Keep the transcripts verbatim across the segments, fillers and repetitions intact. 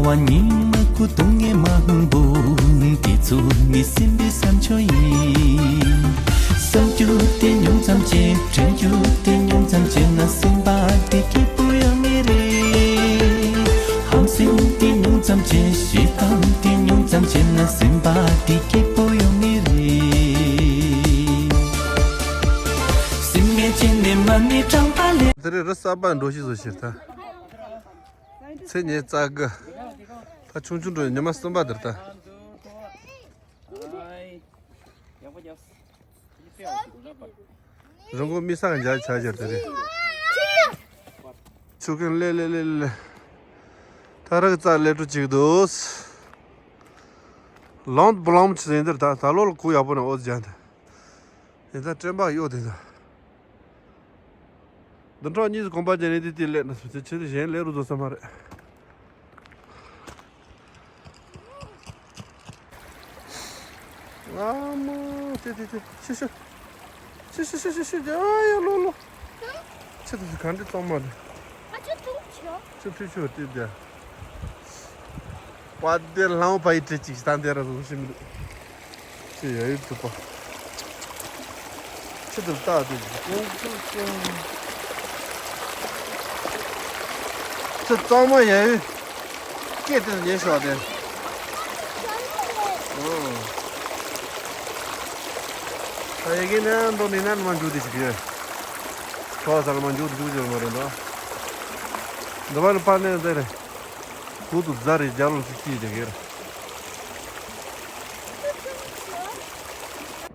བ་ཉི་མ་ཁུ་དུང་ངེ་མ་ཧུང་བུ། དེ་ཚོ་ནི་སེམས་པའི་བསམ་ཆོས་ཡིན། བསམ་རྒྱུ་དེ་ཉུང་ཙམ་བྱེད། དྲན་རྒྱུ་དེ་ཉུང་ཙམ་བྱེད་ན། སེམས་པ་དེ་སྐྱིད་པོ་ཡོང་ངེས་རེད། ཧམ་སེམས་དེ་ཉུང་ཙམ་བྱེད། ཞེ་སྡང་དེ་ཉུང་ཙམ་བྱེད་ན། སེམས་པ་དེ་སྐྱིད་པོ་ཡོང་ངེས་རེད། སེམས་ངན་བྱས་ནས་མ་ཎི་བགྲངས་པ་ལས། དེ་རིང་རི་གསར་པ་འགྲོ་ཤེས་བཟོ་ཕྱིར་ད། ཚེས་ཉེར་གཅིག་ད་ཆུང་ཆུང་འགྲོ་ཉི་མ་གསུམ་པ་དེར་ད། རི་མགོ་མི་ས་ག་འཇའ་ཆ་ཞར་དེ་རེད། ཆུ་ཁན་ལེ་ལེ་ལེ་ལེ། ད་རག་རྩ་ལེ་ཀྲུ་གཅིག་འདུག་ལོང་བུ་ལོང་ཆུ་ཟིན་དེར་ད་ད་ལོ་ལ་གུ་ཡག་པོ་ན་འོ་ཟེར་ཡ་འདི། དེ་ད་སྤྲིན་པ་གཡོ་དེ་ད། འདི་འཕྲོ་གཉིས་སུ་གོམ་པ་བརྒྱབ་ནས་དེ་དེ་སླེབས་ན་སུ་ཚེ་ཆེ་དེ་གཞན་སླེབས་རུ་འགྲོ་ས་མ་རེད། ཨ་མོ་དེ་དེ་དེ་ཤི་ཤི་ཤི་ཤི་ཤི་ཤི་ཤི་ཨ་ཡ་ལོ་ལོ། ཆེ་དེ་དེ་ག་འདྲ་གཙང་མ་རེད། ཨ་ཅོ་ཏུང་ཆོ། ཆུ་ཕི་ཆུ་དེ་དེ། པ་དེ་ལྷང་པ་ཡི་དྲི་ཅིག་ད་འདི་ར་བཟུང་ཤི་མི་འདུག་ཅི་ཡ་ཡུལ་དུ་པ། ཆི་དུ་ལྟ་དུ་ཅི་གཙང་མ་ཡ་ཡུལ་སྐད་དེ་ཉེ་ཤོག་དེ། ཨོ། ད་ཡི་གེ་ནས་འགྲོ་ནི་ན་མ་འཇུ་དེ་ཞིག་ཡོད། ཁྲོ་ས་ལ་མ་འཇུ་དེ་འཇུ་ཅེས་མ་རེད་འདུག་འདི་པ་ནི་པ་ནས་འདི་རེད། གུ་དུ་རྫ་རེ་རྒྱ་ལོ་ཅིག་ཅིག་རེ་གེར།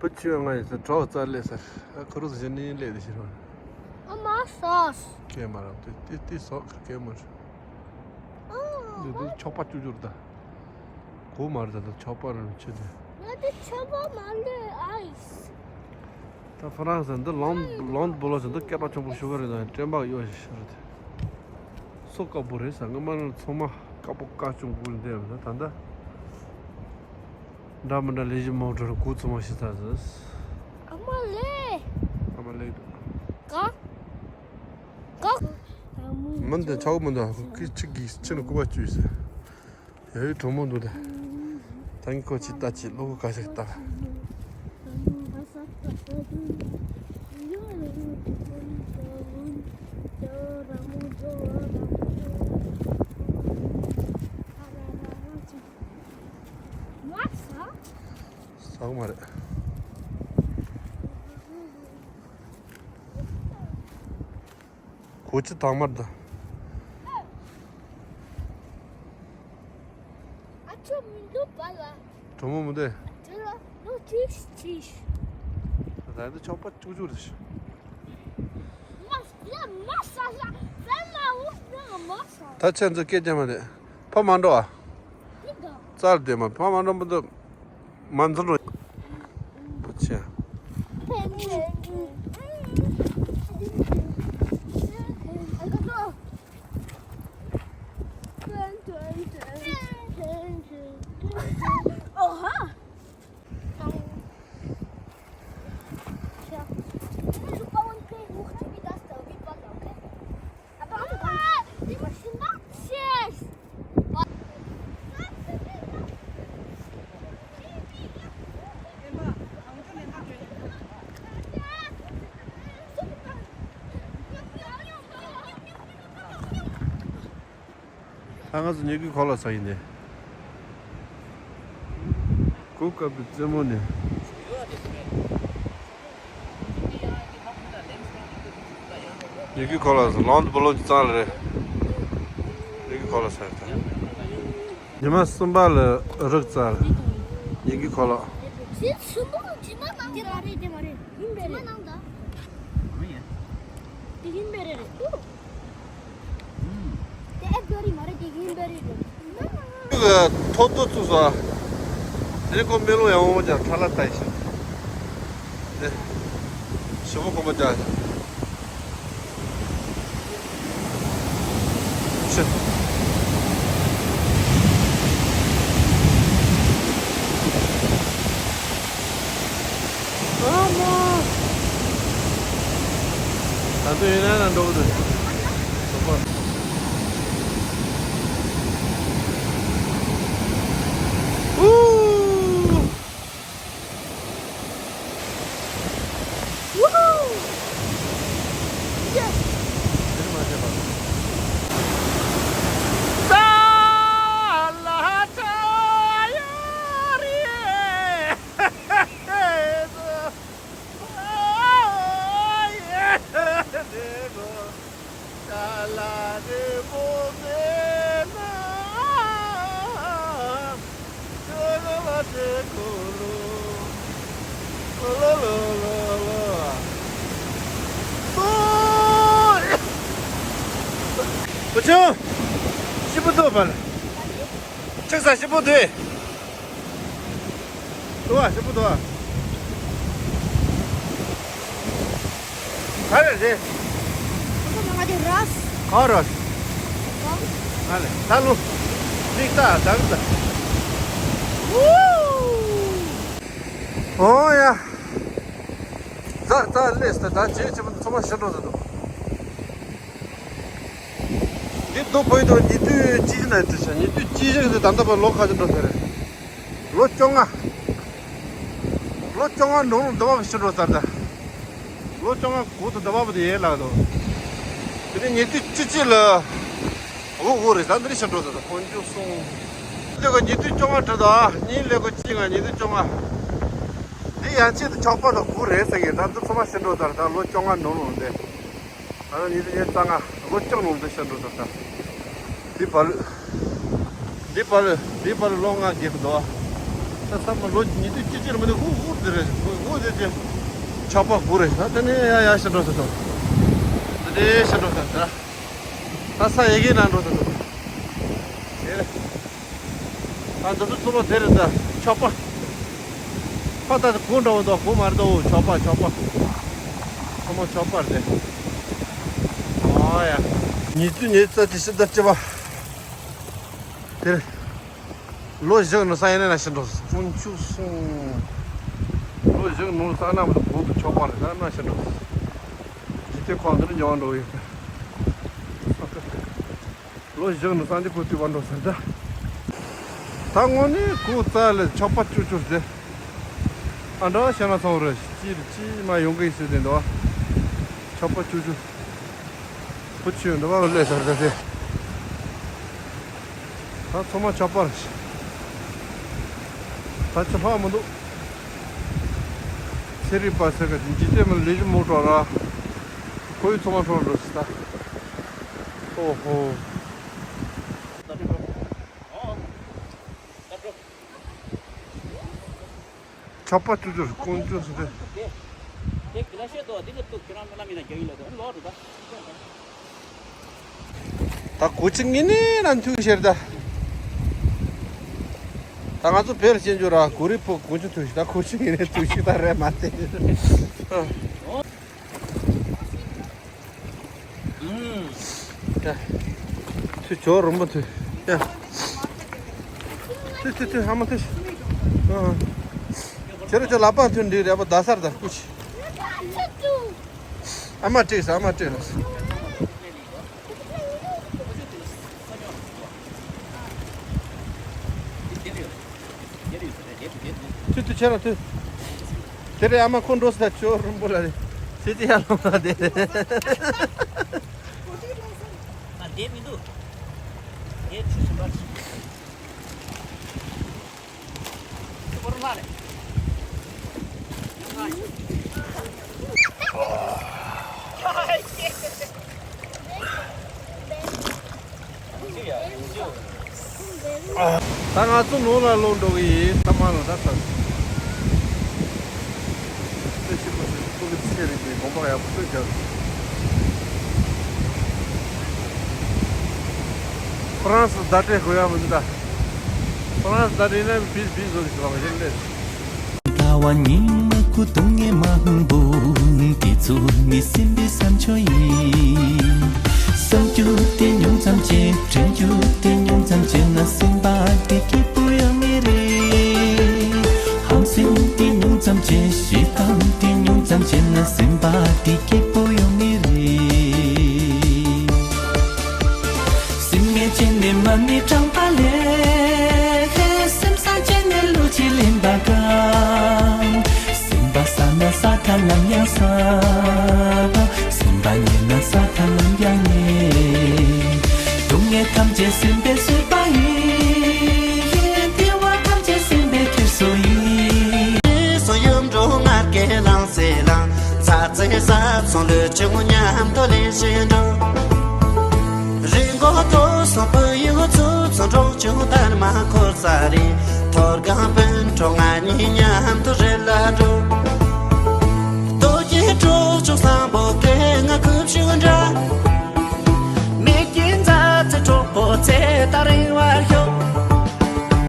བུ་ཆུ་ང་ཡིན་ཟེར་གྲོགས་རྩ་ལས་ཟེར། ཨ་ཁུ་རུ་ཟེར་ནི་ལས་དེ་ཤི་རོ། ཨ་མ་སོས། སྐད་མ་རང་དེ་དེ་དེ་སོག་གི་སྐད་མ་རེད། ཨ་འདི་མ་འདི་ཆོག་པ་བཅུ་བཅུ་རེད་ད། གུ་མ་རེད་ད་ཆོག་པ་རེད་ཆུ་དེ། ང་དེ་ཆོག་པ་མ་ལས་ཨ་ཡིས། ད་ཧྥ་རན་སི་འདི་ལོན་ལོན་སྦུ་ལོ་ཟེར་འདི་སྐད་གྲགས་ཆེན་པོ་ཞུ་གི་རེད་དང་སྤྲིན་པ་གཡོ་ཞིག་ཞུ་རེད། སོ་དཀར་པོ་རེད་ཟེར་སྔོན་མ་ནི་ཚང་མ་དཀར་པོ་དཀར་ཆུང་པོ་འདི་ཡང་ད་ད་ལྟ་འདྲ་མི་འདྲ་ལས་གཞི་མང་དྲགས་གུ་ཚང་མ་ཤི་ཚར་ཟེར། ཨ་མ་ལེ། ཨ་མ་ལེ་འདུག་ག་ག་མི་འདི་ཆག་མི་འདུག་ཁི་ཆི་གི་ཆི་ནི་སྐུ་པ་བཅུས་ཟེར། ཡ་ཡི་གྲོགས་མོ་འདུག་ད། ད་ངས་ཁོ་ཅིག་ལྟ་ཅིག་བློ་ཁ་ཁ་ཞིག་ལྟ། ཟག་མ་རེད། གོ་ཆི་དང་མར་ད། ཨ་ཅོ་མི་འདུག་པ་ལ། གྲོགས་མོ་མི་འདུག་དེ་ལ་ལོ་ཅིག་ཅིག་ད་འདི་ཆོག་པ་ཅུག་ཅུག་རེད། མ་ས་ལ་ས་ལ་འུ་ན་མ་ས། ད་ཁྱེད་ཚོ་སྐད་རྒྱག་མ་རེད། ཕ་མ་འགྲོ་ཨ། འདི་ག་རྩར་བསྡད་མ་ཕ་མ་འགྲོ་མི་འདུག་མ་འཛིན་རོ། བུ་ཆེ། ད་ང་ཚོ་ཉི་གུའི་ཁོ་ལ་ས་ཡིན་ནས། གོ་སྐབས་ཀྱི་རྩེད་མོ་ནས། ཉི་གུའི་ཁོ་ལ་ལོང་དུ་བུ་ལོང་གི་གཙང་ལ་རེད། ཉི་གུའི་ཁོ་ལ་ས་རེད་ད། ཉི་མ་གསུམ་པ་ལ་རག་རྩ་ལ། ཉི་གུའི་ཁོ་ལ། དེ་ཡིན་པས་རེད། དེ་ཡིན་པས་རེད། དེ་ཨེ་བེ་རི་མ་རེད། དེ་ཡིན་པས་རེད། ཐོ་ཐོ་ཚུགས་སོ། དེ་ཁོ་མེ་ལོང་ཡང་འོང་ཀྱང་ཁྲ་ལ་ལྟ་ཡི་ཤི། དེ་ཞི་བོ་གོམ་པ་རྒྱག་ཤི། ཨ་མ། ད་དུང་ཡིན་ན་ན་འགྲོ་གི་འདུག་སོ་པ། ཅང་། ཞིབ་པོ་འདུག་བལ། ཆག་ས་ཞིབ་པོ་འདུག་དུ་བ་ཞིབ་པོ་འདུག་ག་རེ་རེད། ང་དེ་རས། ག་རས། ང་ལ་ད་ལོ། ལིག་ད་ད་རུ་ད། ཨོ་ཡ། ད་ད་ལེས་ད་ད་ཇེ་ཆེ་མོ་ཚོ་མ་ཤི་འགྲོ་ད་འདུག་འདི་རྡོ་བོད་དུ་ཉི་དུས་ཅི་ཞིག་ན་དུས་ཤ་ཉི་དུས་ཅི་ཞིག་ཟེར་ད་ལྟ་བར་ལོ་ཁ་ཅིག་འགྲོ་ཟེར། ལོ་བཅོ་ལྔ། ལོ་བཅོ་ལྔ་ནང་ལ་འདི་བ་ཤི་འགྲོ་ཟེར་ད། ལོ་བཅོ་ལྔ་གོང་དུ་འདི་བ་བུ་དེ་ཡས་ལགས་དོ། དེ་ནས་ཉི་དུས་ཅི་ཅི་ལ། འོ་འོ་རེད་ད་འདི་རེད་ཤི་འགྲོ་ཟེར་ད་དཀོན་མཆོག་གསུམ། འདི་ག་ཉི་དུས་བཅོ་ལྔ་བྲི་ད་གཉིས་ལེ་གོ་གཅིག་ང་ཉི་དུས་བཅོ་ལྔ། འདི་ཡང་ཆེད་དུ་ཆོག་པ་དང་གུ་རེད་ཟེར་གི་ད་འདི་ཚོ་མ་ཤི་འགྲོ་ཟེར་ད་ལོ་བཅོ་ལྔ་ནང་ལ་འདི། ཨ་ནི་ཉི་ཤུ་རྩ་ལྔ་ལོ་བཅུ་ནང་དུ་ཤར་འགྲོ་ད་ལྟ། འདི་བར། འདི་བར་འདི་བར་ལོ་ལྔ་བརྒལ་འདུག་ད་ས་མ་ལོ་ཉི་ཤུ་གཅིག་ཅིག་མི་འདུག་ཧུ་ཧུ་འདི་རེད་ཧུ་ཧུ་འདི་ཅི། ཆག་པ་དགུ་རེད་ད་དེ་ནས་ཡ་ཡ་ཤར་འགྲོ་ས་འདུག་དེ་ནས་ཤར་འགྲོ་ས་ད། ད་ས་ཡི་གེ་ནང་འགྲོ་ས་འདུག་དེ་རེད། ད་འདི་ཚོ་གཙོ་བོ་དེ་རེད་ད། ཆོག་པ། ཕ་ད་གོང་འདྲ་བོ་འདུག་གོང་མ་རེད་ད། འོ་ཆོག་པ་ཆོག་པ། ཚང་མ་ཆོག་པ་རེད། ཨ་ཡ། ཉི་ཤུ་ཉི་ཤུ་རྩ་གཅིག་ཕྱི་ཟླ་བཅུ་པ། དེར། ལོ་བཞི་ནང་ས་ཡ་ནས་ན་ཤི་འགྲོ་དཀོན་མཆོག་གསུམ། ལོ་བཞི་ནང་ས་ན་མི་གོང་དུ་ཆོག་པ་རེད་ད་ན་ཤི་འགྲོ། ཇི་ལྟའི་ཁོང་འདིར་འགྱོ་འགྲོ་ཡོད། ལོ་བཞི་ནི་སངས་རྒྱས་པོ་བཏུས་པ་འགྲོ་ཟེར་འདྲ། ད་དངོས་གནས་ཁོ་རྩ་ལ་ཆོག་པ་བཅུ་བཅུ་ཟེར། ཨ་འདྲ་བྱས་ན་སོང་རེད་ཅི་ཅི་མ་ཡོང་གི་ཟེར་དེ་འདུག་ཆོག་པ་བཅུ་བཅུ། བུ་ཆུ་འདི་བ་ལས་ཟེར་ཟེར་ཟེར། ད་ཚང་མ་ཆོག་པ་རེད། ད་ཆོག་ཧ་མི་འདུག་ཚེ་རིང་པ་ཟེར་ག་འཇིག་རྟེན་མི་ལས་གཞི་མོ་གྲོགས་ར། ཁོའི་ཚང་མ་གྲོགས་འགྲོ་ཟེར་ད། ཨོ་ཧོ། ཆོག་པ་བཅུ་བཅུ་དཀོན་མཆོག་ཟེར་ཏེ། དེ་གི་ལ་ཤེས་དོ་འདི་གི་ཏུ་ཁྱོད་རང་ལ་མིན་ན་རྒྱ་ཡིན་ལ་དོ་ལོ་རུ་ད། ད་གོ་ཆི་ངི་ནི་ན་མཐུག་ཤེར་ད། ད་ང་ཚོ་བེར་ཤེས་འཇོག་ར་གོ་རི་ཕོ་གོ་ཆུ་ཐུག་ཤི་ད་གོ་ཆི་ངི་ནི་ཐུག་ཤི་ད་རེད་མ་དེ། ཡ། ཐུ་ཇོ་རུམ་པ་ཐུ། ཡ། ཐུ་ཐུ་ཐུ་ཧ་མ་ཐུ། ཨ། ཁྱེད་རང་ཚོ་ལག་པ་ཐུ་འདི་རེད་པ་ད་སར་ད་ཀུ་ཤི། ཨ་མ་དྲིས་ཨ་མ་དྲིས་ལ། ཐུ་ཐུ་ཁྱེད་རང་ཐུ། དེ་རེད་ཨ་མ་ཁོང་འགྲོ་ས་ཇོ་རུམ་པ་ལ་རེད། ཚེ་ཚེ་ཡར་ལོངས་ལ་དེ། ང་བསྡད་མི་འདུག་བསྡད་ཆུ་སུམ་པར། ཆུ་བོར་ལ་རེད། ད་ང་ཚོ་ནང་ལ་ལོག་འགྲོ་གི་ཡིན། ཐ་མ་ལ་ད་ཚར། དེ་ཞིག་པོ་ཞིག་ཐུག་གི་ཚེ་རིང་པའི་དགོངས་པ་ཡག་པོ་བསྐྱལ། ཧྥ་རན་སི་བརྡ་སྤྲད་དགོས་ཡ་མི་འདུག་ད། ཧྥ་རན་སི་བརྡ་སྤྲད་ན་བིས་བིས་བཟོ་གི་ཞིག་ལ་གཞི་ལས། ཟླ་བ་ཉི་མ་སྐུ་གདུང་ངེས་མང་པོ། དེ་ཚོ་ནི་སེམས་པའི་བསམ་སྤྱོད་ཡིན། བསམ་རྒྱུ་དེ་ཉུང་ཙམ་བྱེད། དྲན་རྒྱུ་དེ་ཉུང་ཙམ་བྱས་ན་སེམས་པ་དེ་སྐྱིད་པོ་ཡོང་ངེས་རེད། ཧམ་སེམས་དེ་ཉུང་ཙམ་བྱེད། ཞེ་སྡང་དེ་ཉུང་ཙམ་བྱས་ན་སེམས་པ་དེ་སྐྱིད་པོ་ཡོང་ངེས་རེད། སེམས་ངལ་བྱས་ནས་མ་ཎི་བགྲངས་པ་ལས། སེམས་བཟང་བྱས་ནས་བློ་གཅིག་ལེན་པ་དང་། སེམས་པ་བཟང་ན་ས་མཐའ་ནམ་ཡང་བཟང་། སེམས་པ་ཉེས་ན་ས་མཐའ་ནམ་ཡང་ཉེས། སྡུག་བསྔལ་ཐམས་ཅད་སེམས་པས་བཟོས་པ་ཡིན། བདེ་བ་ཐམས་ཅད་སེམས་པའི་འཁྱེར་སོ་ཡིན། སོ་ཡུམ་འགྲོ་ངར་སྐད་ལངས་སེ་ལངས། ཚ་ཚེ་ས་ཚོང་ལུས་ཆུང་མཉམ་དུ་ལེན་བཞིན་འགྲོ། རི་མགོ་མཐོ་སོང་སྤུ་ཡུག་ཚུ་ཚོ་འབྲོག་ཆུང་དར་མ་འཁོར་ས་རེད། ཐོར་སྒང་སྤུན་གྲོགས་ང་གཉིས་མཉམ་དུ་